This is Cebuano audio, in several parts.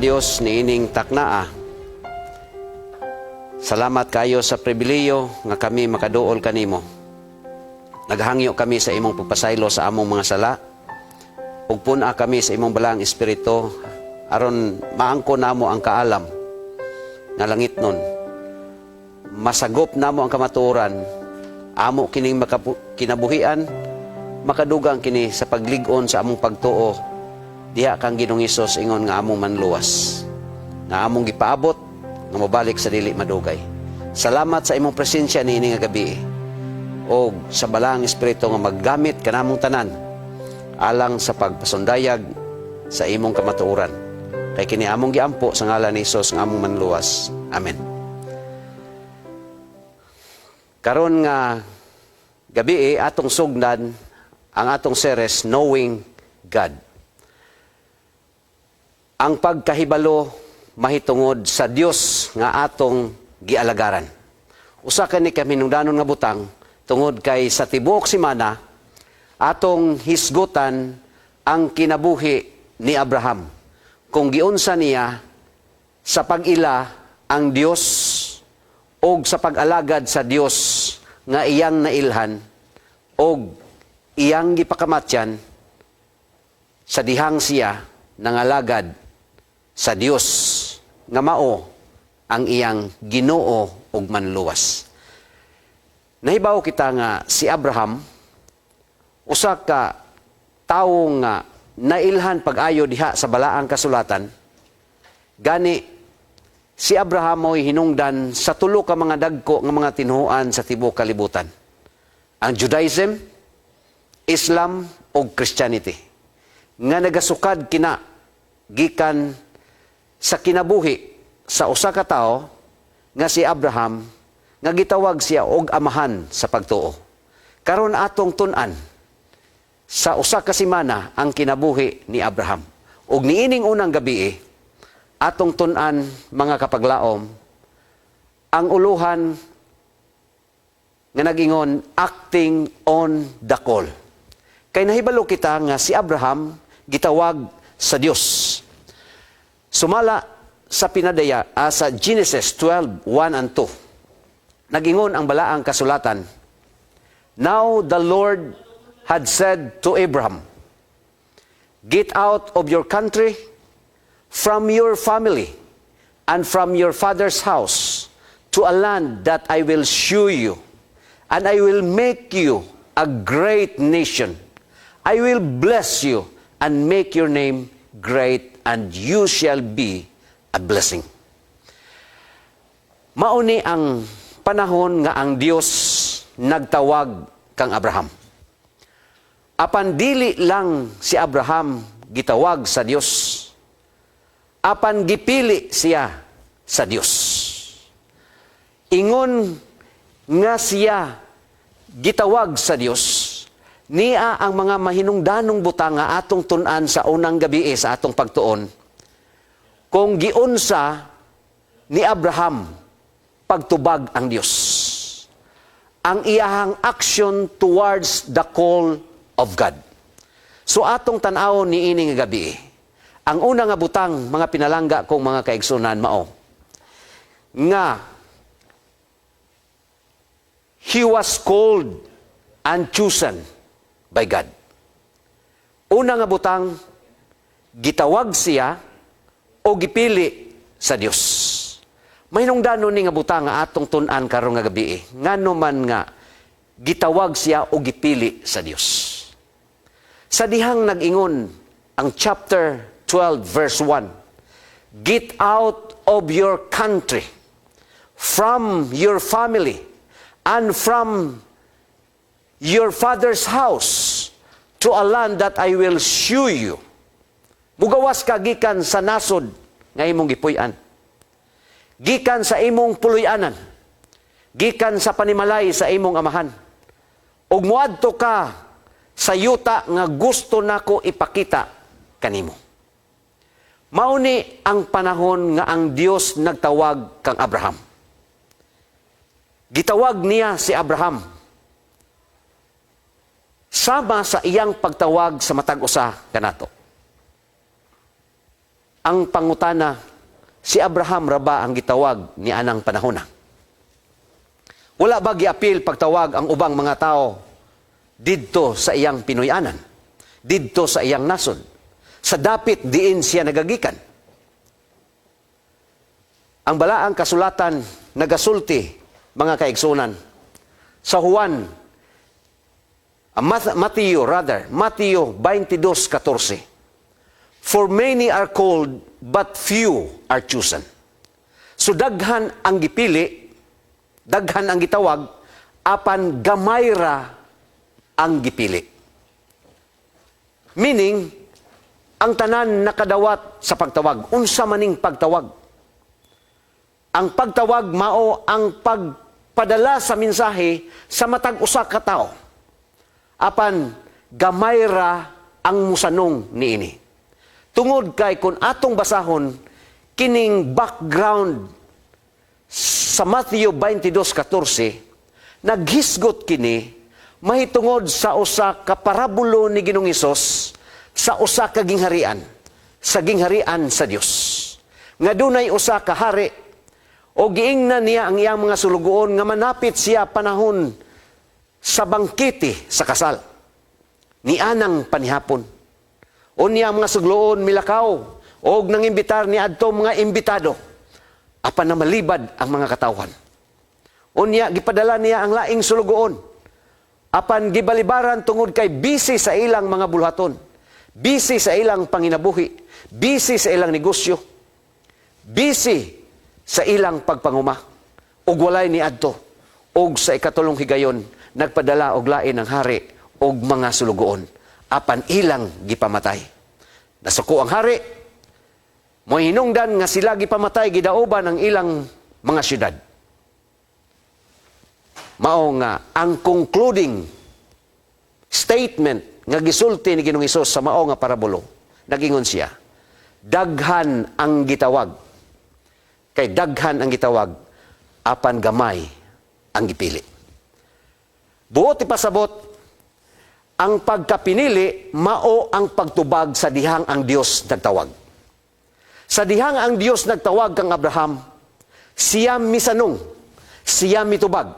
Dios niining taknaa. Salamat kayo sa pribilehiyo nga kami makaduol kanimo. Naghangyo kami sa imong pagpasaylo sa among mga sala. Ug pun-a kami sa imong Balaang Espiritu aron maangko namo ang kaalam nga langitnon. Masagop namo ang kamatuoran. Amo kining kinabuhian, makadugang kini sa paglig-on sa among pagtuo diha kang Ginoong Hesus ingon nga among manluwas, nga among gipaabot nga mobalik sa dili madugay. Salamat sa imong presensya niini nga gabi o sa Balaang Espiritu nga maggamit kanamong tanan alang sa pagpasundayag sa imong kamatuoran. Kay kini among giampo sa ngalan ni Hesus nga among manluwas. Amen. Karon nga gabi, atong sugdan ang atong series, Knowing God. Ang pagkahibalo mahitungod sa Dios nga atong gialagaran. Usa ka ni kahinungdanon nga butang tungod kay sa tibuok semana atong hisgutan ang kinabuhi ni Abraham, kung giunsa niya sa pag-ila ang Dios og sa pag-alagad sa Dios nga iyang nailhan og iyang gipakamatyan sa dihang siya nangalagad sa Dios nga mao ang iyang Ginoo ug Manluwas. Nahibaw kita nga si Abraham usa ka tawo nga nailhan pag-ayo diha sa Balaang Kasulatan. Gani si Abraham mo'y hinungdan sa tulo ka mga dagko nga mga tinuohan sa tibuok kalibutan: ang Judaism, Islam ug Christianity. Nga nagasukad kina gikan sa kinabuhi sa usa ka tawo nga si Abraham, nga gitawag siya og amahan sa pagtuo. Karon atong tun-an sa usa ka semana ang kinabuhi ni Abraham. Ug niining unang gabi, atong tun-an, mga kapaglaom, ang uluhan nga nagingon, "Acting on the Call." Kay nahibalo kita nga si Abraham gitawag sa Dios. Sumala sa pinadaya sa Genesis 12:1 and 2. Nagingon ang Balaang Kasulatan, "Now the Lord had said to Abraham, 'Get out of your country, from your family, and from your father's house to a land that I will show you, and I will make you a great nation. I will bless you and make your name great, and you shall be a blessing.'" Mauni ang panahon nga ang Dios nagtawag kang Abraham. Apan dili lang si Abraham gitawag sa Dios. Apan gipili siya sa Dios. Ingon nga siya gitawag sa Dios, niya ang mga mahinungdanong butang nga atong tun-an sa unang gabi sa atong pagtuon kung giunsa ni Abraham pagtubag ang Dios. Ang iyahang action towards the call of God. So atong tan-awon niini nga gabi. Ang una nga butang, mga pinalangga kong mga kaigsunan, mao nga he was called and chosen by God. Una nga butang, gitawag siya o gipili sa Dios. Mahinungdanon ni nga butang nga atong tun-an karon nga gabi. Ngano man nga gitawag siya o gipili sa Dios? Sa dihang nag-ingon ang chapter 12 verse 1, "Get out of your country, from your family, and from your father's house to a land that I will show you." Mugawas ka gikan sa nasod nga imong gipuy-an. Gikan sa imong puloy-anan. Gikan sa panimalay sa imong amahan. Ug muadto ka sa yuta nga gusto nako ipakita kanimo. Mauni ang panahon nga ang Dios nagtawag kang Abraham. Gitawag niya si Abraham sama sa iyang pagtawag sa matag usa kanato. Ang pangutana, si Abraham ra ba ang gitawag ni anang panahona? Wala ba giapil pagtawag ang ubang mga tao didto sa iyang Pinoyanan, didto sa iyang nasod, sa dapit diin siya nagagikan? Ang balaang kasulatan nagasulti, mga kaigsunan, sa Juan, Matthew rather, Matthew 22:14. "For many are called, but few are chosen." So daghan ang gipili, daghan ang gitawag, apan gamay ra ang gipili. Meaning, ang tanan nakadawat sa pagtawag. Unsa maning pagtawag? Ang pagtawag mao ang pagpadala sa mensahe sa matag usa ka tawo. Apan gamay ra ang musanong niini. Tungod kay kung atong basahon kining background sa Matthew 22:14, naghisgot kini mahitungod sa usa ka parabulo ni Ginoong Hesus sa usa ka gingharian, sa gingharian sa Dios. Nga dunay usa ka hari o giingnan niya ang iyang mga sulugoon nga manapit siya panahon sa bangkete sa kasal. Nianang panihapon. Unya ang mga sugloon milakaw og nangimbitar ni adto mga imbitado. Apan na malibad ang mga katawhan. Unya gipadala niya ang laing sulugoon. Apan gibalibaran tungod kay busy sa ilang mga bulhaton. Busy sa ilang panginabuhi, busy sa ilang negosyo, busy sa ilang pagpanguma. Ug walay ni adto. Og sa ikatulong higayon, nagpadala og lain ang hari og mga sulugoon. Apan ilang gipamatay. Nasuko ang hari, mohinungdan nga sila gipamatay, gidauban ang ilang mga syudad. Mao nga ang concluding statement nga gisulti ni Ginoong Hesus sa mao nga parabolo, nagingon siya, "Daghan ang gitawag." Kay daghan ang gitawag, apan gamay ang gipili. Buot ipasabot, ang pagkapinili mao ang pagtubag sa dihang ang Dios nagtawag. Sa dihang ang Dios nagtawag kang Abraham, siya misanong, siya mitubag.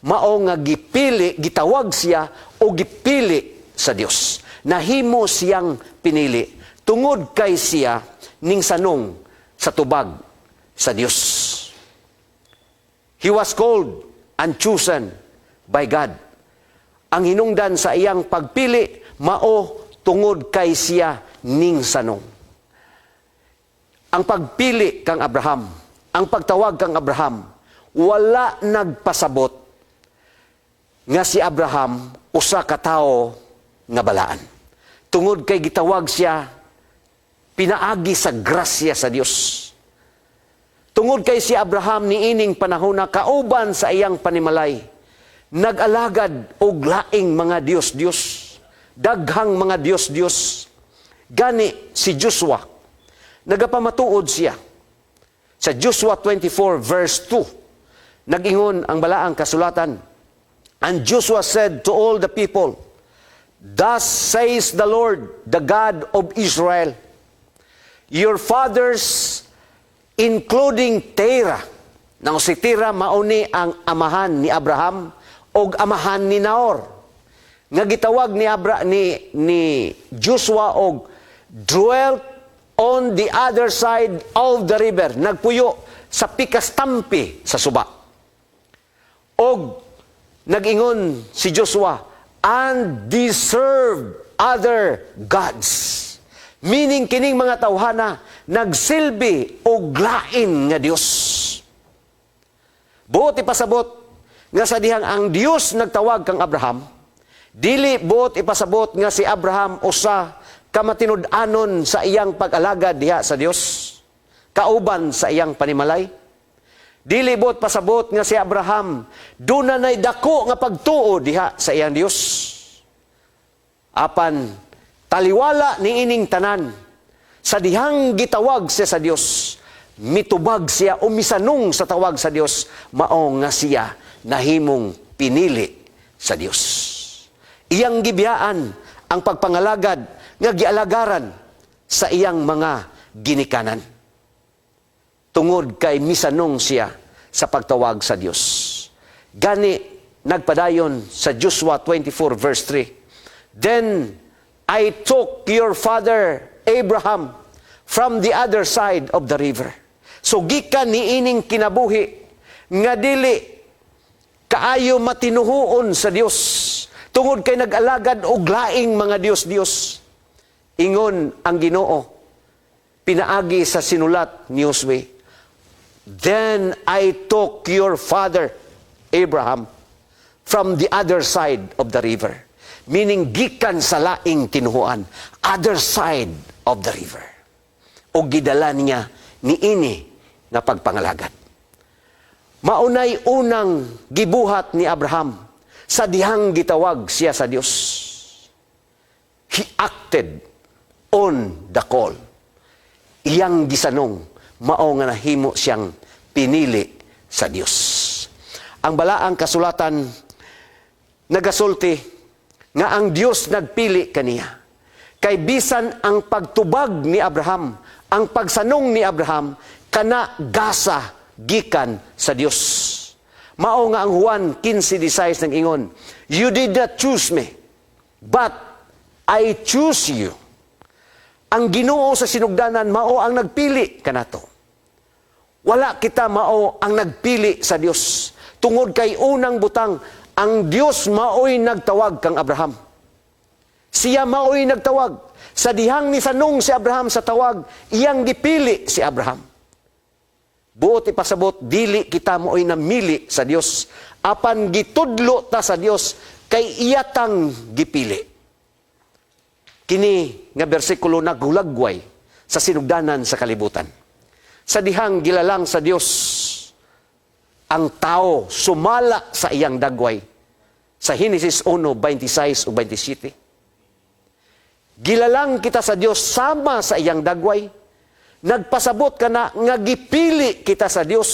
Mao nga gipili, gitawag siya o gipili sa Dios. Nahimo siyang pinili tungod kay siya ning sanong sa tubag sa Dios. He was called and chosen by God. Ang hinungdan sa iyang pagpili mao tungod kay siya ning sanong. Ang pagpili kang Abraham, ang pagtawag kang Abraham, wala nagpasabot nga si Abraham usa ka tawo nga balaan. Tungod kay gitawag siya pinaagi sa grasya sa Dios. Tungod kay si Abraham niining panahon na kauban sa iyang panimalay, nag-alagad og laing mga Dios-Dios, daghang mga Dios-Dios. Gani si Joshua, nagapamatuod siya. Sa Joshua 24 verse 2, nag-ingon ang balaang kasulatan, "And Joshua said to all the people, 'Thus says the Lord, the God of Israel, your fathers, including Terah.'" Nang si Terah mauni ang amahan ni Abraham og amahan ni Nahor. Nga gitawag ni Abra, ni Joshua og "dwelt on the other side of the river." Nagpuyo sa pikastampi sa suba. Og nag-ingon si Joshua, "and served other gods." Meaning kining mga tawhana nagsilbi og lain nga Dios. Buot ipasabot nga sa dihang ang Dios nagtawag kang Abraham, dili buot ipasabot nga si Abraham usa ka matinud-anon sa iyang pag-alagad diha sa Dios, kauban sa iyang panimalay. Dili buot pasabot nga si Abraham duna nay dako nga pagtuo diha sa iyang Dios. Apan taliwala ni ining tanan, sa dihang gitawag siya sa Dios, mitubag siya o misanong sa tawag sa Dios, mao nga siya nahimong pinili sa Dios. Iyang gibiyaan ang pagpangalagad nga gialagaran sa iyang mga ginikanan. Tungod kay misanong siya sa pagtawag sa Dios. Gani nagpadayon sa Joshua 24 verse 3, "Then I took your father Abraham from the other side of the river." So gikan niining kinabuhi nga dili kaayo matinuhuon sa Dios tungod kay nag-alagad og laing mga dios-dios. Ingon ang Ginoo pinaagi sa sinulat ni Josue, "Then I took your father Abraham from the other side of the river." Meaning gikan sa laing tinuhuan, other side of the river. O gidala niya niini nga pagpangalagad. Maunay unang gibuhat ni Abraham sa dihang gitawag siya sa Dios. He acted on the call. Iyang gisanong, mao nga nahimo siyang pinili sa Dios. Ang balaang kasulatan nagasulti nga ang Dios nagpili kaniya. Kay bisan ang pagtubag ni Abraham, ang pagsanong ni Abraham, kana gasa gikan sa Dios. Mao nga ang Juan 15:16 nang ingon, "You did not choose me, but I choose you." Ang Ginoo sa sinugdanan mao ang nagpili kanato. Wala kita mao ang nagpili sa Dios. Tungod kay unang butang, ang Dios maoy nagtawag kang Abraham. Siya maoy nagtawag. Sa dihang nisanong si Abraham sa tawag, iyang gipili si Abraham. Buot ipasabot, dili kita maoy namili sa Dios. Apan gitudlo ta sa Dios kay iya tang gipili. Kini nga bersikulo naghulagway sa sinugdanan sa kalibutan. Sa dihang gilalang sa Dios ang tao sumala sa iyang dagway. Sa Henesis 1:26 ug 27. Gilalang kita sa Dios sama sa iyang dagway. Nagpasabot ka na nga gipili kita sa Dios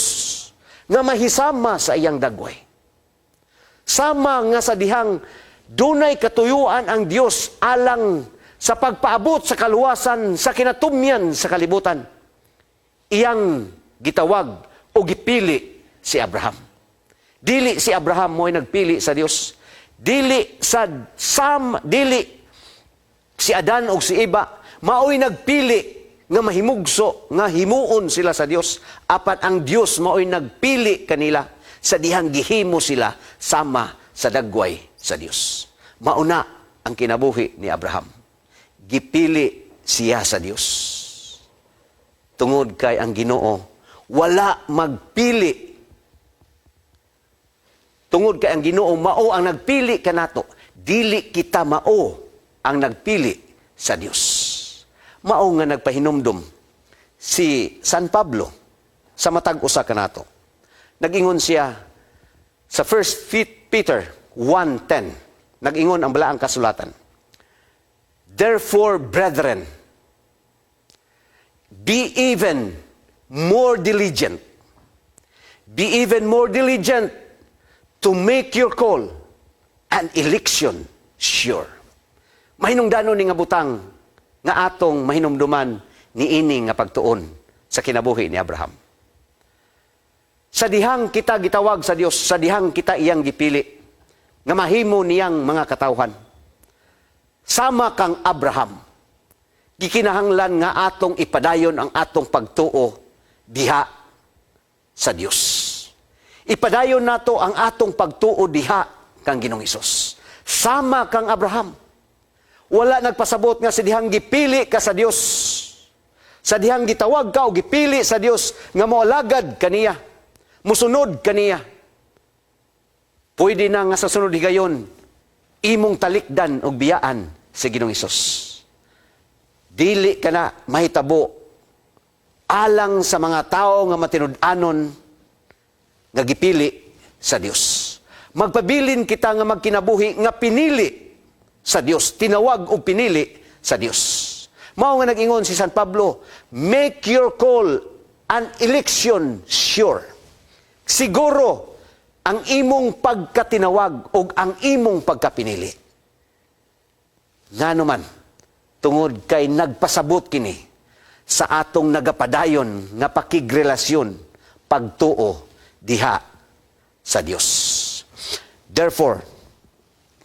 nga mahisama sa iyang dagway. Sama nga sa dihang dunay katuyuan ang Dios alang sa pagpaabot sa kaluwasan sa kinatumyan sa kalibutan. Iyang gitawag o gipili si Abraham. Dili si Abraham mo'y nagpili sa Dios. Dili sa Sam, dili si Adan o si Eva mao'y nagpili nga mahimugso nga himuon sila sa Dios, apan ang Dios mao'y nagpili kanila sa dihang gihimo sila sama sa dagway sa Dios. Mauna ang kinabuhi ni Abraham. Gipili siya sa Dios. Tungod kay ang Ginoo wala magpili. Tungod kay ang Ginoo mao ang nagpili kanato, dili kita mao ang nagpili sa Dios. Mao nga nagpahinumdum si San Pablo sa matag usa kanato. Nag-ingon siya sa 1 Peter 1:10. Nag-ingon ang balaang kasulatan, "Therefore, brethren, be even more diligent. Be even more diligent to make your call and election sure." Mahinungdanon ni nga butang nga atong mahinumduman niini nga pagtuon sa kinabuhi ni Abraham. Sa dihang kita gitawag sa Dios, sa dihang kita iyang gipili, nga mahimo niyang mga katawhan. Sama kang Abraham, gikinahanglan nga atong ipadayon ang atong pagtuo diha sa Dios. Ipadayon nato ang atong pagtuo diha kang Ginoong Hesus. Sama kang Abraham. Wala nagpasabot nga sa dihang gipili ka sa Dios, sa dihang gitawag ka o gipili sa Dios nga moalagad kaniya, musunod kaniya, pwede na nga sa sunod higayon imong talikdan og biyaan si Ginoong Hesus. Dili ka na mahitabo alang sa mga tao nga matinud-anon nga gipili sa Dios. Magpabilin kita nga magkinabuhi nga pinili sa Dios, tinawag o pinili sa Dios. Mao nga nag-ingon si San Pablo, "Make your call and election sure." Siguro ang imong pagkatinawag o ang imong pagkapinili. Ngano man, tungod kay nagpasabot kini Sa atong nagapadayon nga pakigrelasyon, pagtuo diha sa Dios. Therefore,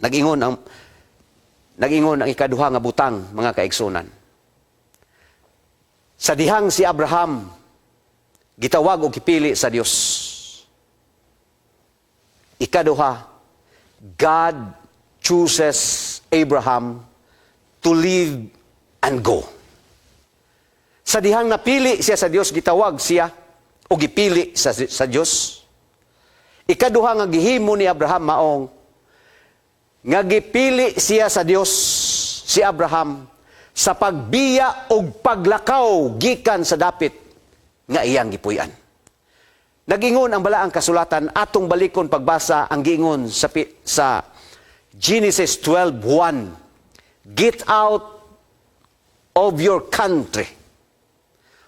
nagingon ang ikaduha nga butang, mga kaigsunan. Sa dihang si Abraham gitawag o gipili sa Dios. Ikaduha, God chooses Abraham to leave and go. Sa dihang napili siya sa Dios, gitawag siya o gipili sa Dios. Ikaduha nga gihimo ni Abraham maong nga gipili siya sa Dios, si Abraham, sa pagbiya og paglakaw gikan sa dapit nga iyang gipuy-an. Nagingon ang balaang kasulatan, atong balikon pagbasa ang giingon sa Genesis 12:1. "Get out of your country,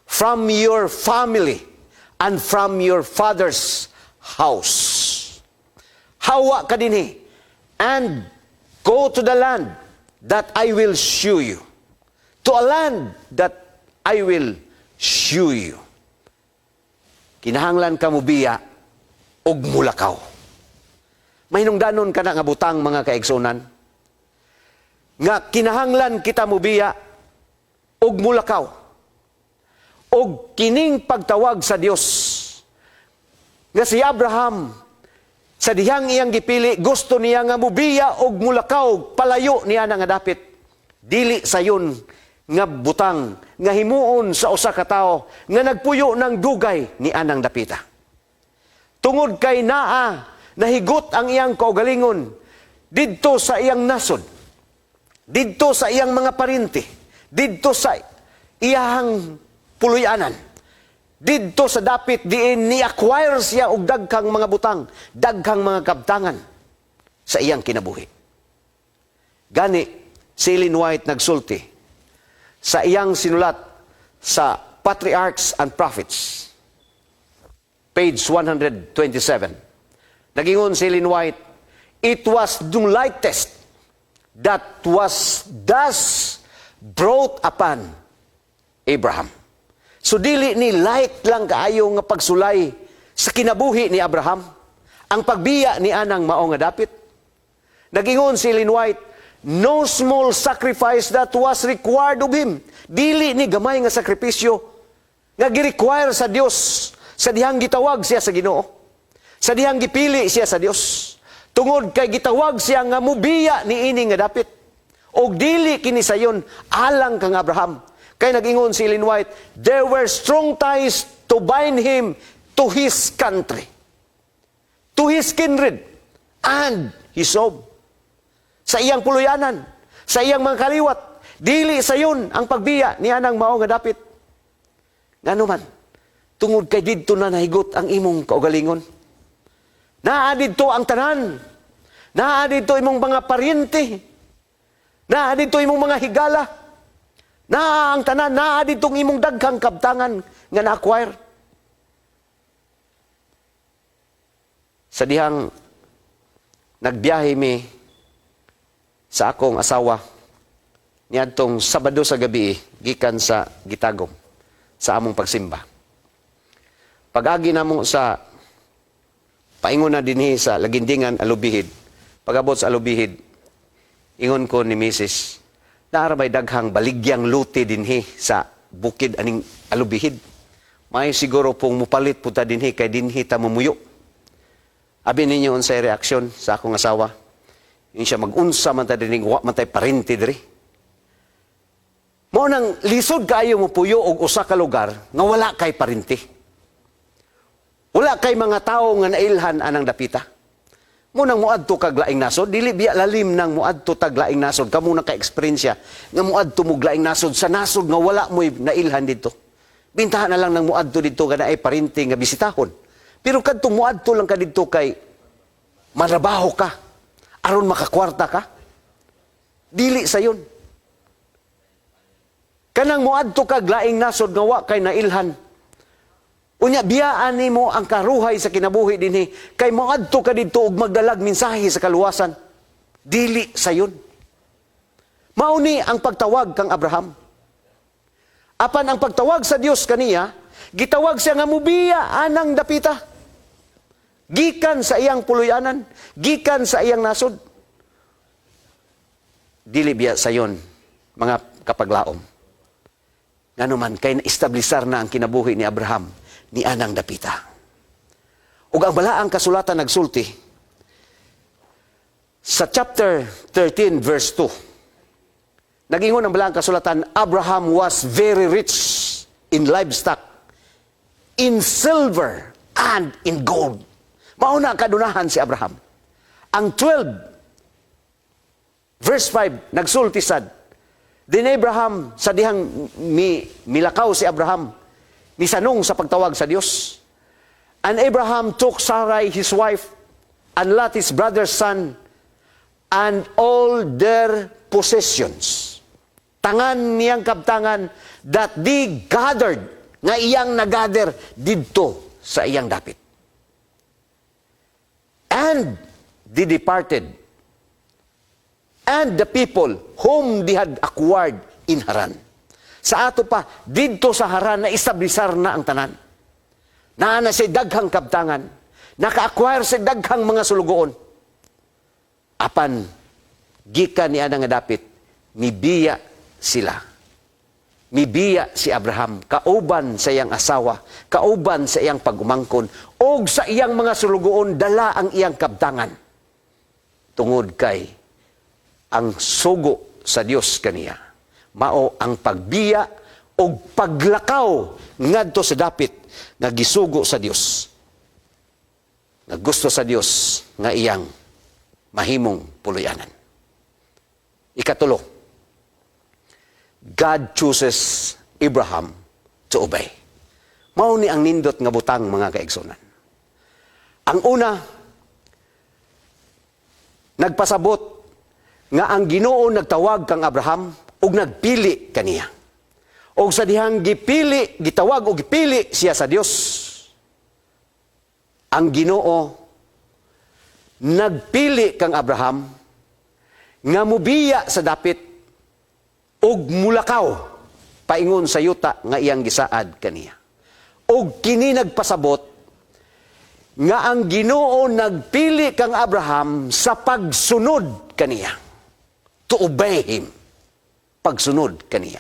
from your family, and from your father's house. Hawa ka dinhi, and go to the land that I will show you." To a land that I will show you. Kinahanglan ka mubiya og mulakaw. Mahinungdanon kana nga butang, mga kaigsunan, nga kinahanglan kita mubiya og mulakaw. Og kining pagtawag sa Dios nga si Abraham, sa dihang iyang gipili, gusto niya nga mubiya og mulakaw palayo niya na nga dapit. Dili sayon nga butang nga himuon sa usa ka tawo nga nagpuyo ng dugay ni anang dapita. Tungod kay naa nahigot ang iyang kaugalingon didto sa iyang nasod, didto sa iyang mga parinti, didto sa iyang puluyanan, didto sa dapit diin ni-acquire siya og daghang mga butang, daghang mga kabtangan sa iyang kinabuhi. Gani, si Ellen White nagsulti sa iyang sinulat sa Patriarchs and Prophets, page 127. Nagingon si Ellen White, "It was the light test that was thus brought upon Abraham." So dili ni light lang kaayo nga pagsulay sa kinabuhi ni Abraham ang pagbiya ni anang mao nga dapit. Nagingon si Ellen White, "No small sacrifice that was required of him." Dili ni gamay nga sakripisyo nga gi-require sa Dios sa dihang gitawag siya sa Ginoo, sa dihang gipili siya sa Dios. Tungod kay gitawag siya nga mubiya ni ini nga dapit. Og dili kini sayon alang kang Abraham. Kay nagingon si Ellen White, "There were strong ties to bind him to his country, to his kindred, and his home." Sa iyang puluyanan, sa iyang mga kaliwat, dili sayon ang pagbiya ni anang mao nga dapit. Ngano man, tungod kay didto na nahigot ang imong kaugalingon. Naa didto ang tanan. Naa didto imong mga paryente. Naa didto imong mga higala. Naa ang tanan, naa didto ang imong daghang kabtangan nga na-acquire. Sa dihang nagbiyahe mi sa akong asawa niadtong Sabado sa gabi gikan sa Gitagum sa among pagsimba. Pag-agi namo sa paingon na dinhi sa Lagindingan, Alubijid. Pag-abot sa Alubijid, ingon ko ni Mrs. "Naa ra bay daghang baligyang lote dinhi sa bukid aning Alubijid. May siguro pong mupalit po ta dinhi kay dinhi ta mumuyo." Abi ninyo unsay reaksyon sa akong asawa? Ingon siya, "Mag-unsa man ta dinhi, wa man tay parente diri." Mao nang lisod kaayo mo puyo og usa ka lugar nga wala kay parente. Wala kay mga tawo nga nailhan anang dapita. Mao nang muadto kag laing nasod, dili biya lalim nang muadto tag laing nasod, kamo na ka-eksperyensya nga muadto mo laing nasod sa nasod nga wala mo'y nailhan didto. Bintahan na lang nang muadto didto nga naay parente nga bisitahon. Pero kadtong muadto lang ka didto kay manrabaho ka aron makakwarta ka. Dili sayon. Kanang muadto kag laing nasod nga wa kay nailhan. Unya biyaan nimo ang karuhay sa kinabuhi dinhi kay moadto ka didto og magdalag mensahe sa kaluwasan. Dili sayon. Mao ni ang pagtawag kang Abraham. Apan ang pagtawag sa Dios kaniya, gitawag siya nga mubiya anang dapita. Gikan sa iyang puluyanan, gikan sa iyang nasod. Dili biya sayon, mga kapaglaom? Ngano man kay na-establisar na ang kinabuhi ni Abraham ni anang dapita. Ug ang balaang kasulatan nagsulti sa chapter 13 verse 2. Nagingon ang balaang kasulatan, "Abraham was very rich in livestock, in silver and in gold." Mao na kadunahan si Abraham. Ang 12 verse 5 nagsulti sad. Then Abraham, sa dihang milakaw si Abraham, misanong sa pagtawag sa Dios. "And Abraham took Sarai his wife and Lot his brother's son and all their possessions." Tangan niyang kabtangan "that they gathered," nga iyang nagather didto sa iyang dapit. "And they departed and the people whom they had acquired in Haran." Sa ato pa, didto sa Haran na establisar na ang tanan. Naa na siya daghang kabtangan. Naka-acquire sa daghang mga sulugoon. Apan, gikan niya nga dapit, mibiya sila. Mibiya si Abraham, kauban sa iyang asawa, kauban sa iyang pag-umangkon, og sa iyang mga sulugoon, dala ang iyang kabtangan. Tungod kay ang sugo sa Dios kaniya, mao ang pagbiya og paglakaw ngadto sa dapit nga gisugo sa Dios, nga gusto sa Dios nga iyang mahimong puluyanan. Ikatulo, God chooses Abraham to obey. Mao ni ang nindot nga butang, mga kaigsunan. Ang una, nagpasabot nga ang Ginoo nagtawag kang Abraham ug nagpili kaniya. Og sa dihang gipili, gitawag og gipili siya sa Dios. Ang Ginoo nagpili kang Abraham nga mubiya sa dapit ug mulakaw paingon sa yuta nga iyang gisaad kaniya. Og kini nagpasabot nga ang Ginoo nagpili kang Abraham sa pagsunod kaniya. To obey him. Pagsunod kaniya.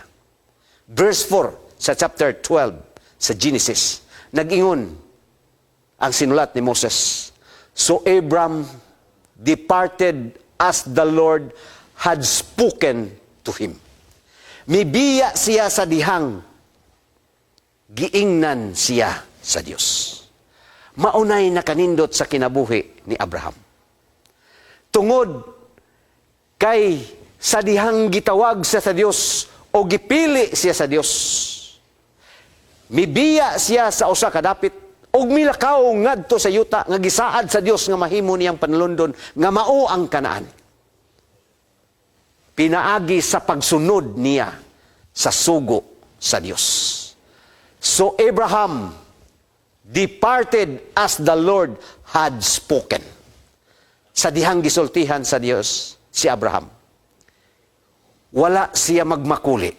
Verse 4 sa chapter 12 sa Genesis. Nag-ingon ang sinulat ni Moses. "So Abram departed as the Lord had spoken to him." Mibiya siya sa dihang giingnan siya sa Dios. Maunay nakanindot sa kinabuhi ni Abraham. Tungod kay sa dihang gitawag siya sa Dios o gipili siya sa Dios, mibiya siya sa usa ka dapit ug milakaw ngadto sa yuta nga gisaad sa Dios nga mahimo niyang panalundon, nga mao ang Kanaan. Pinaagi sa pagsunod niya sa sugo sa Dios. "So Abraham departed as the Lord had spoken." Sa dihang gisultihan sa Dios si Abraham, wala siya magmakuli.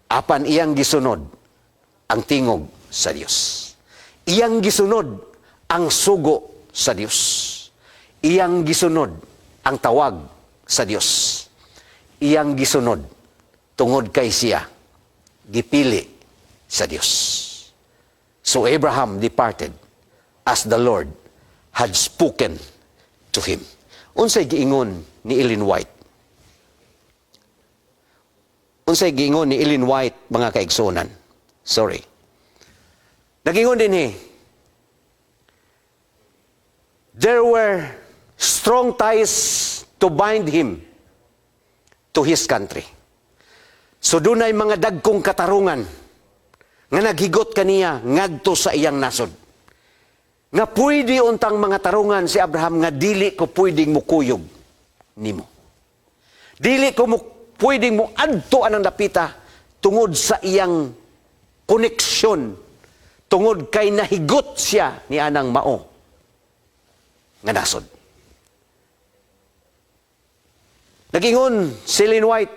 Apan iyang gisunod ang tingog sa Dios. Iyang gisunod ang sugo sa Dios. Iyang gisunod ang tawag sa Dios. Iyang gisunod tungod kay siya gipili sa Dios. "So Abraham departed as the Lord had spoken to him." Unsay giingon ni Ellen White? Unsay giingon ni Ellen White, mga kaigsunan? Sorry. Nagingon dinhi, "There were strong ties to bind him to his country." So dunay mga dagkong katarungan nga naghigot kaniya ngadto sa iyang nasod. Nga pwede untang mga tarungan si Abraham nga dili ko pwedeng mukuyog nimo. Dili ko mo pwedeng mo adto anang dapita tungod sa iyang koneksyon, tungod kay nahigot siya ni anang mao nga nasod. Nagingon si Ellen White,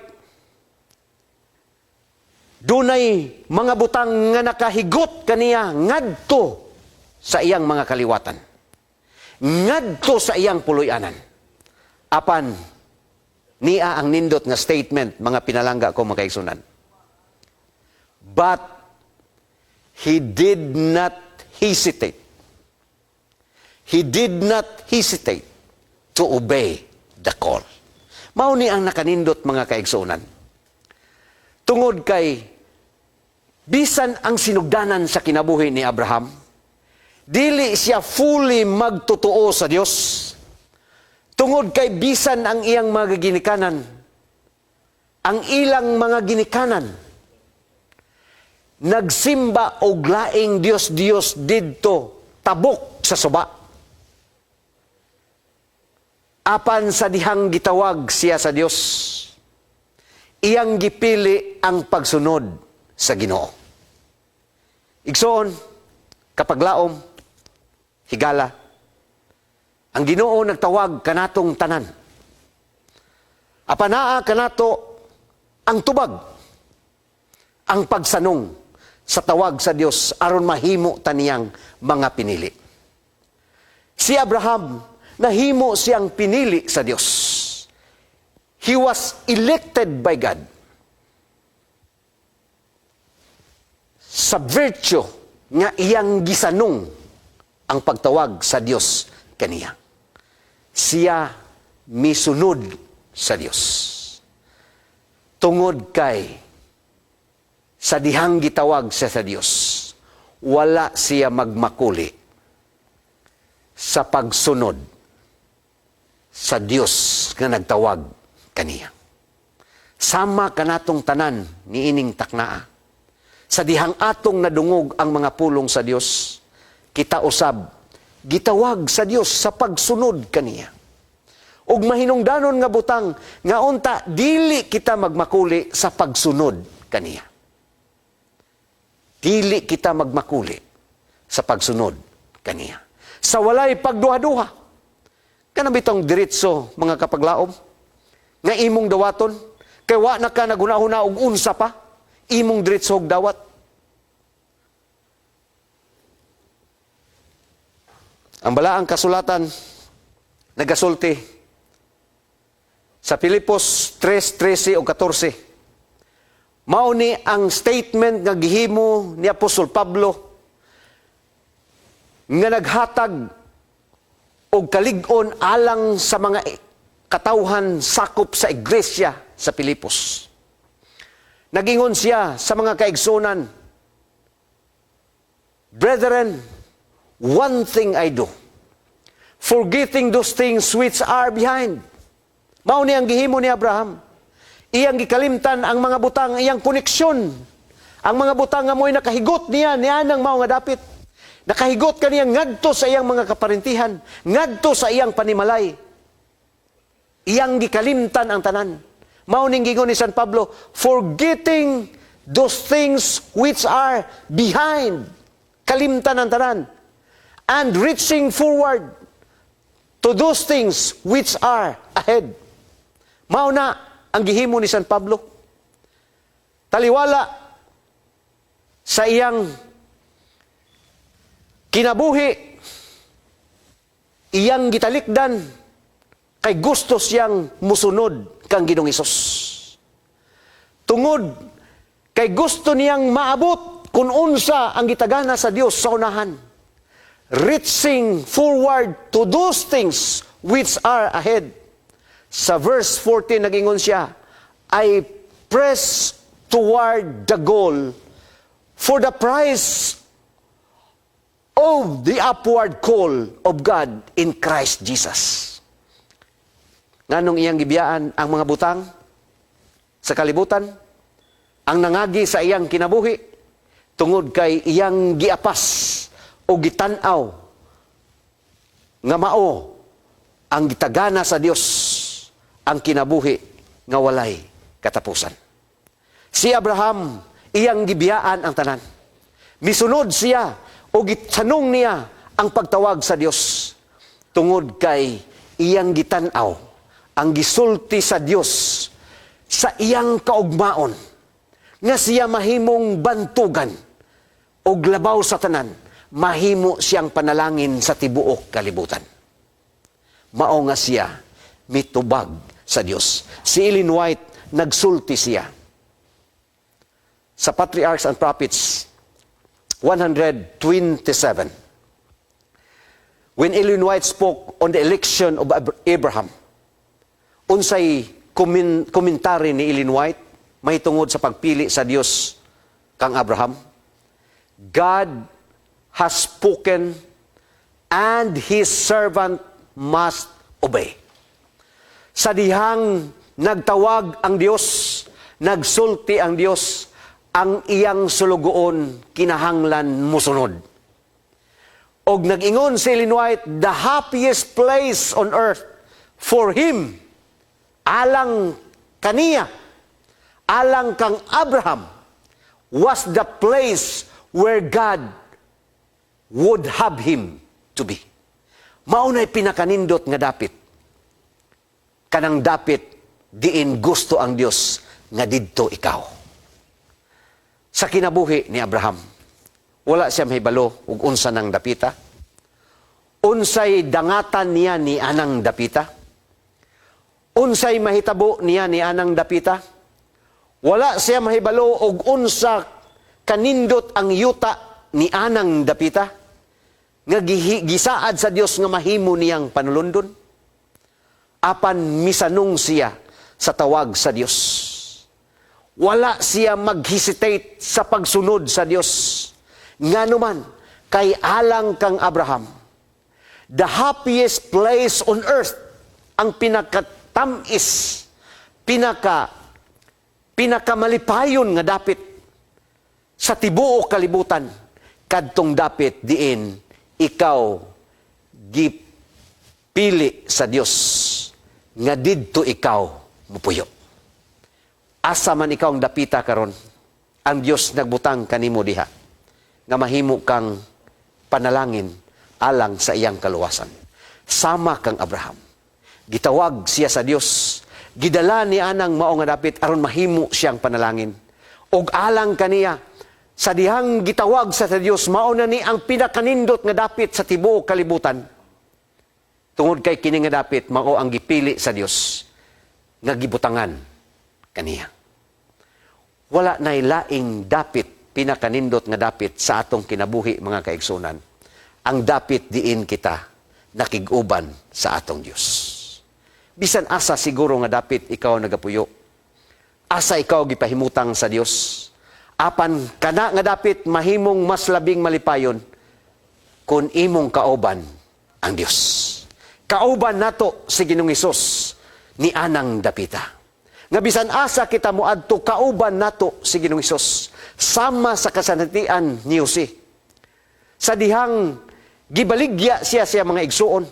Dunay mga butang nga nakahigot kaniya ngadto sa iyang mga kaliwatan, ngadto sa iyang puloy-anan. Apan niya ang nindot nga statement, mga pinalangga ko mga kaigsuonan. But he did not hesitate. He did not hesitate to obey the call. Mao ni ang nakanindot, mga kaigsuonan. Tungod kay bisan ang sinugdanan sa kinabuhi ni Abraham, dili siya fully magtotoo sa Dios. Tungod kay bisan ang iyang mga ginikanan, ang ilang mga ginikanan, nagsimba og laing Dios-Dios didto tabok sa suba. Apan sa dihang gitawag siya sa Dios, iyang gipili ang pagsunod sa Ginoo. Igsoon, kapaglaom, higala, ang Ginoo nagtawag kanatong tanan. Apan naa kanato ang tubag, ang pagsanong sa tawag sa Dios aron mahimo ta niyang mga pinili. Si Abraham, nahimo siyang pinili sa Dios. He was elected by God sa virtue nga iyang gisanong ang pagtawag sa Dios kaniya. Siya misunod sa Dios. Tungod kay sa dihang gitawag siya sa Dios, wala siya magmakuli sa pagsunod sa Dios nga nagtawag kaniya. Sama kanatong tanan niining taknaa. Sa dihang atong nadungog ang mga pulong sa Dios, kita usab gitawag sa Dios sa pagsunod kaniya. Ug mahinungdanon nga butang nga unta dili kita magmakuli sa pagsunod kaniya. Dili kita magmakuli sa pagsunod kaniya. Sa walay pagduha-duha. Kanang bitong diretso, mga kapaglaom, nga imong dawaton kay wa na ka naghuna-huna og unsa pa imong diretso og dawat. Ang balaang kasulatan nagasulti sa Filipos 3:13 o 14. Mao ni ang statement nga gihimo ni Apostol Pablo nga naghatag og kalig-on alang sa mga katawhan sakop sa iglesia sa Filipos. Nagingon siya sa mga kaigsunan, "Brethren, one thing I do, forgetting those things which are behind." Mao ni ang gihimo ni Abraham. Iyang gikalimtan ang mga butang, iyang koneksyon. Ang mga butang nga mo'y nakahigot niya, niya nang mao nga dapit. Nakahigot kaniya ngadto sa iyang mga kaparintihan, ngadto sa iyang panimalay. Iyang gikalimtan ang tanan. Mao ning giingon ni San Pablo, "Forgetting those things which are behind." Kalimtan ang tanan. "And reaching forward to those things which are ahead." Mao na ang gihimo ni San Pablo. Taliwala sa iyang kinabuhi, iyang gitalikdan kay gusto siyang musunod kang Ginoong Hesus. Tungod kay gusto niyang maabot kung unsa ang gitagana sa Dios sa unahan. Reaching forward to those things which are ahead. Sa verse 14, nagingon siya, "I press toward the goal for the prize of the upward call of God in Christ Jesus." Nganong iyang gibiyaan ang mga butang sa kalibutan, ang nangagi sa iyang kinabuhi? Tungod kay iyang giapas o gitan-aw nga mao ang gitagana sa Dios, ang kinabuhi nga walay katapusan. Si Abraham, iyang gibiyaan ang tanan. Misunod siya o gitanong niya ang pagtawag sa Dios tungod kay iyang gitan-aw ang gisulti sa Dios sa iyang kaugmaon Nga siya mahimong bantugan og labaw sa tanan, mahimo siyang panalangin sa tibuok kalibutan. Mao nga siya mitubag sa Dios. Si Ellen White, nagsulti siya sa Patriarchs and Prophets 127. When Ellen White spoke on the election of Abraham, unsay komentary ni Ellen White mahitungod sa pagpili sa Dios kang Abraham? "God has spoken and His servant must obey." Sa dihang nagtawag ang Dios, nagsulti ang Dios, ang iyang sulugoon kinahanglan musunod. Og nag-ingon si Ellen White, the happiest place on earth for him, alang kaniya, alang kang Abraham, was the place where God would have him to be. Maunay pinakanindot nga dapit. Kanang dapit, diin gusto ang Dios nga didto ikaw. Sa kinabuhi ni Abraham, wala siya mahibalo ug unsa nang dapita. Unsay dangatan niya ni anang dapita. Unsay mahitabo niya ni anang dapita. Wala siya mahibalo og unsa kanindot ang yuta ni anang dapita nga gisaad sa Dios nga mahimo niyang panulundon. Apan misanong siya sa tawag sa Dios. Wala siya mag-hesitate sa pagsunod sa Dios. Ngano man, kay alang kang Abraham, the happiest place on earth, ang pinakatamis, pinakamalipayon nga dapit sa tibuok kalibutan, kadtong dapit diin ikaw gipili sa Dios nga didto ikaw mupuyo. Asa man ikaw ang dapita karon, ang Dios nagbutang kanimo diha nga mahimo kang panalangin alang sa iyang kaluwasan. Sama kang Abraham. Gitawag siya sa Dios. Gidala ni anang mao nga dapit aron mahimo siyang panalangin. Og alang kaniya, sa dihang gitawag sa Dios, mao na ni ang pinakanindot nga dapit sa tibuok kalibutan. Tungod kay kini nga dapit mao ang gipili sa Dios nga gibutangan kaniya. Wala nay laing dapit, pinakanindot nga dapit sa atong kinabuhi, mga kaigsunan. Ang dapit diin kita nakig-uban sa atong Dios. Bisan asa siguro nga dapit ikaw nagapuyo. Asa ikaw gipahimutang sa Dios. Apan kana nga dapit mahimong mas labing malipayon kung imong kauban ang Dios. Kauban nato si Ginoong Hesus ni anang dapita. Nga bisan asa kita moadto, kauban nato si Ginoong Hesus, sama sa kasanatian ni Jose. Sa dihang gibaligya siya siya mga igsuon.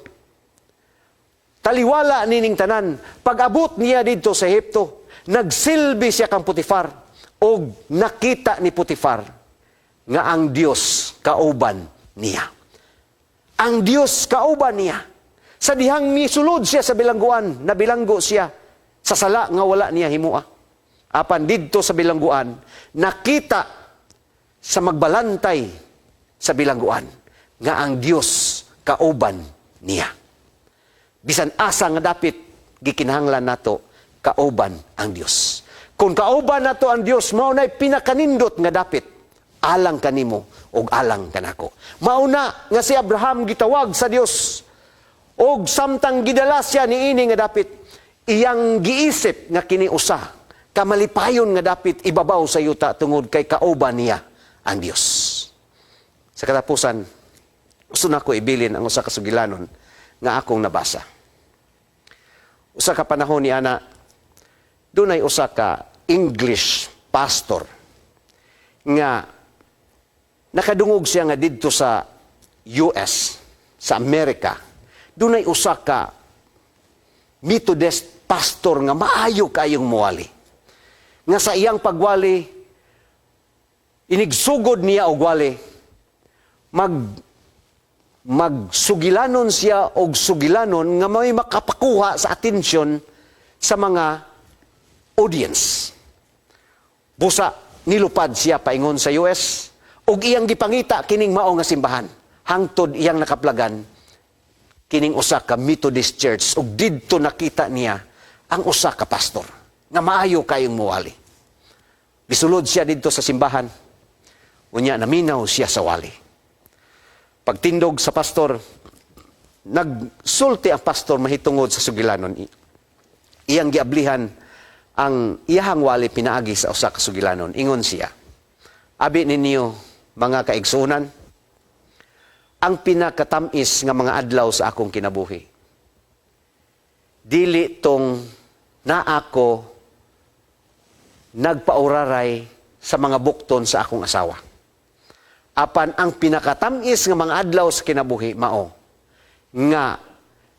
Taliwala nining tanan, pag-abot niya didto sa Ehipto, nagsilbi siya kang Potifar og nakita ni Potifar nga ang Dios kauban niya. Ang Dios kauban niya. Sa dihang misulod siya sa bilangguan, nabilanggo siya sa sala nga wala niya himua. Apan didto sa bilangguan, nakita sa magbalantay sa bilangguan nga ang Dios kauban niya. Bisan asa nga dapit gikinahanglan nato kauban ang Dios. Kung kauban nato ang Dios, mao nay pinakanindot nga dapit alang kanimo ug alang kanako. Mao na nga si Abraham gitawag sa Dios og samtang gidala siya niini nga dapit, iyang giisip nga kini usa kamalipayon nga dapit ibabaw sa yuta tungod kay kauban niya ang Dios. Sa katapusan, gusto nako ibilin ang usa ka sugilanon nga akong nabasa. Usa ka panahon ni ana, dunay usa ka English pastor nga nakadungog siya nga didto sa US, sa Amerika, dunay usa ka Methodist pastor nga maayo kayong muwali. Nga sa iyang pagwali, inigsugod niya og wali, magsugilanon siya og sugilanon nga may makapakuha sa atensyon sa mga audience. Busa, Nilupad siya paingon sa US ug iyang gipangita kining mao nga simbahan hangtod iyang nakaplagan kining usa ka Methodist church, ug didto nakita niya ang usa ka pastor nga maayo kayong muwali. Gisulod siya didto sa simbahan. Unya naminaw siya sa wali. Pagtindog sa pastor, nagsulti ang pastor mahitungod sa sugilanon. Iyang giablihan ang iyahang wali pinaagi sa usa ka sugilanon. Ingon siya, "Abi ninyo, mga kaigsunan, ang pinakatamis nga mga adlaw sa akong kinabuhi, dili tong naa ko nagpauraray sa mga bukton sa akong asawa. Apan ang pinakatamis nga mga adlaw sa kinabuhi mao nga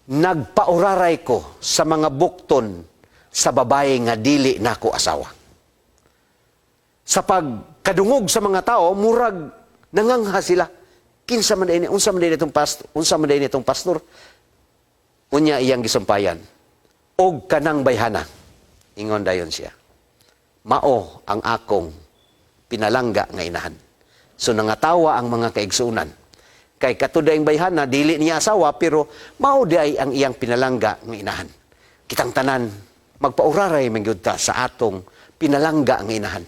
nagpauraray ko sa mga bukton sa babae nga dili nako asawa." Sa pagkadungog sa mga tao, murag nangangha sila. Kinsa man diay ni, unsa man diay itong pastor, unsa man diay itong pastor? Unya iyang gisumpayan. "Og kanang bayhana." Ingon dayon siya, "Mao ang akong pinalangga nga inahan." So nangatawa ang mga kaigsunan. Kay kato dayong bayhana, dili niya asawa, pero mao diay ang iyang pinalangga nga inahan. Kitang tanan, magpauraray man gyud ta sa atong pinalangga nga inahan.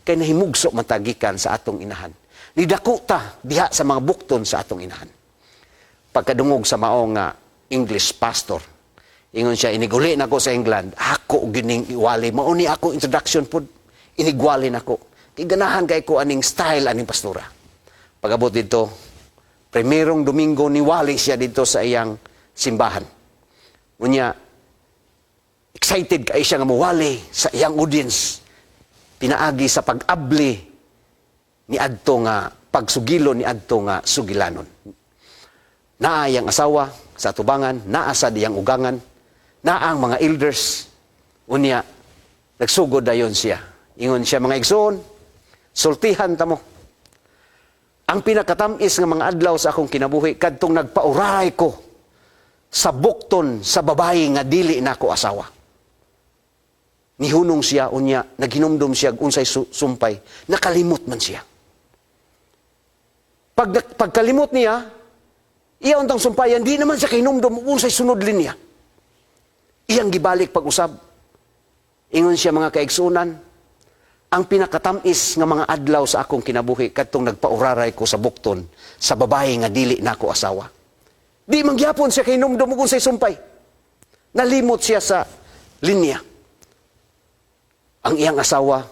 Kay nahimugso man ta gikan sa atong inahan. Nidako ta diha sa mga bukton sa atong inahan. Pagkadungog sa mao nga English pastor, ingon siya, "Iniguli nako sa England, ako gining iwali, mao ni ako introduction pod, inigwali nako. Kay ganahan kay ko aning style aning pastora." Pag-abot dito, primerong Domingo niwali siya dito sa iyang simbahan. Unya, excited kay siya nga muwali sa iyang audience. Pinaagi sa pag-abli ni adto nga pagsugilo ni adto nga sugilanon. Naa iyang asawa sa atubangan, naa sad iyang ugangan, naa ang mga elders. Unya, nagsugod dayon siya. Ingon siya, "Mga igsoon, sultihan ta mo. Ang pinakatamis nga mga adlaw sa akong kinabuhi kadtong nagpauraray ko sa bukton sa babae nga dili nako asawa." Nihunong siya, unya naghinumdum siya unsay sumpay, nakalimot man siya. Pagkalimot niya, iya untang sumpayan, di naman siya kahinumdum unsay sunod linya. Iyang gibalik pag-usab. Ingon siya, "Mga kaigsunan, ang pinakatamis nga mga adlaw sa akong kinabuhi kadtong nagpauraray ko sa bukton sa babae nga dili nako asawa." Di man gyapon siya kahinumdum og unsay sumpay. Nalimot siya sa linya. Ang iyang asawa,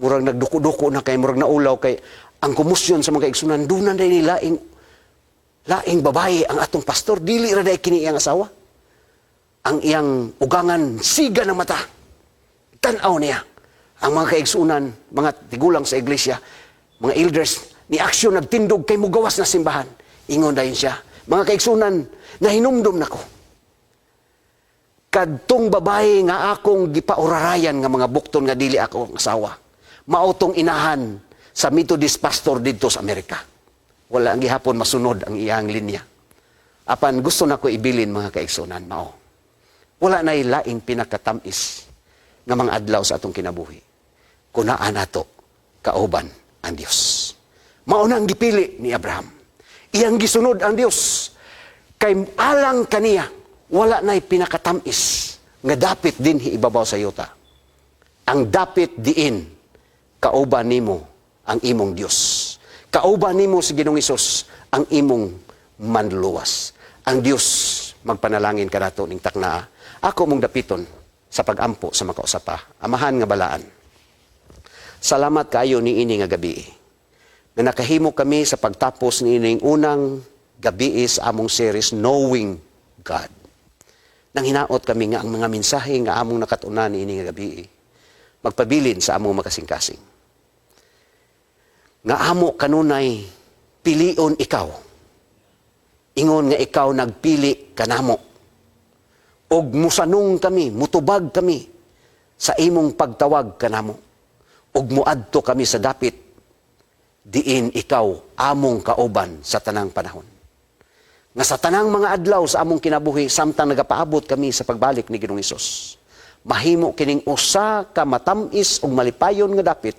murag nagduko-duko na kay murag naulaw kay ang kumusyon sa mga kaigsunan, duna na ni laing laing babae ang atong pastor, dili ra diay kini iyang asawa. Ang iyang ugangan siga ng mata. Tan-aw niya. Ang mga kaigsunan, mga tigulang sa iglesia, mga elders, ni aksyon nagtindog kay mugawas na simbahan. Ingon dayon siya, "Mga kaigsunan, nahinumdum nako. Kadtong babae nga akong gipaurarayan nga mga bukton nga dili ako ang asawa, mao tong inahan sa Methodist pastor didto sa Amerika." Wala ang gihapon masunod ang iyang linya. Apan gusto nako ibilin, mga kaigsunan, mao. Wala na laing pinakatamis nga mga adlaw sa atong kinabuhi kung naa nato kauban ang Dios. Mao na ang gipili ni Abraham. Iyang gisunod ang Dios. Kay alang kaniya, wala na'y pinakatamis nga dapit dinhi ibabaw sa yuta. Ang dapit diin kauban nimo ang imong Dios. Kauban nimo si Ginoong Hesus ang imong manluluwas. Ang Dios magpanalangin kanato ning taknaa. Ako mong dapiton sa pagampo sa makausa pa. Amahan nga balaan, salamat kaayo niini nga gabi nga nakahimo kami sa pagtapos niining unang gabi sa among series Knowing God. Nang hinaot kami nga ang mga mensahe nga among nakatunan niini nga gabi magpabilin sa among makasingkasing. Nga amo kanunay pilion ikaw. Ingon nga ikaw nagpili kanamo. Og musanong kami, mutubag kami sa imong pagtawag kanamo. Ug muadto kami sa dapit diin ikaw among kauban sa tanang panahon. Nga sa tanang mga adlaw sa among kinabuhi samtang nagapaabot kami sa pagbalik ni Ginoong Hesus, mahimo kining usa ka matamis ug malipayon nga dapit.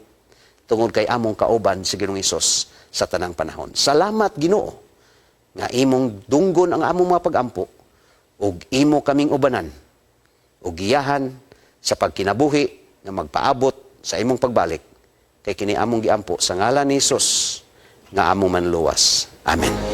tungod kay among kauban si Ginoong Hesus sa tanang panahon. Salamat, Ginoo, nga imong dunggon ang among mga pagampo ug imo kaming ubanan ug giyahan sa pagkinabuhi nga magpaabot sa imong pagbalik, kay kini among giampo sa ngalan ni Hesus nga among Manluwas. Amen.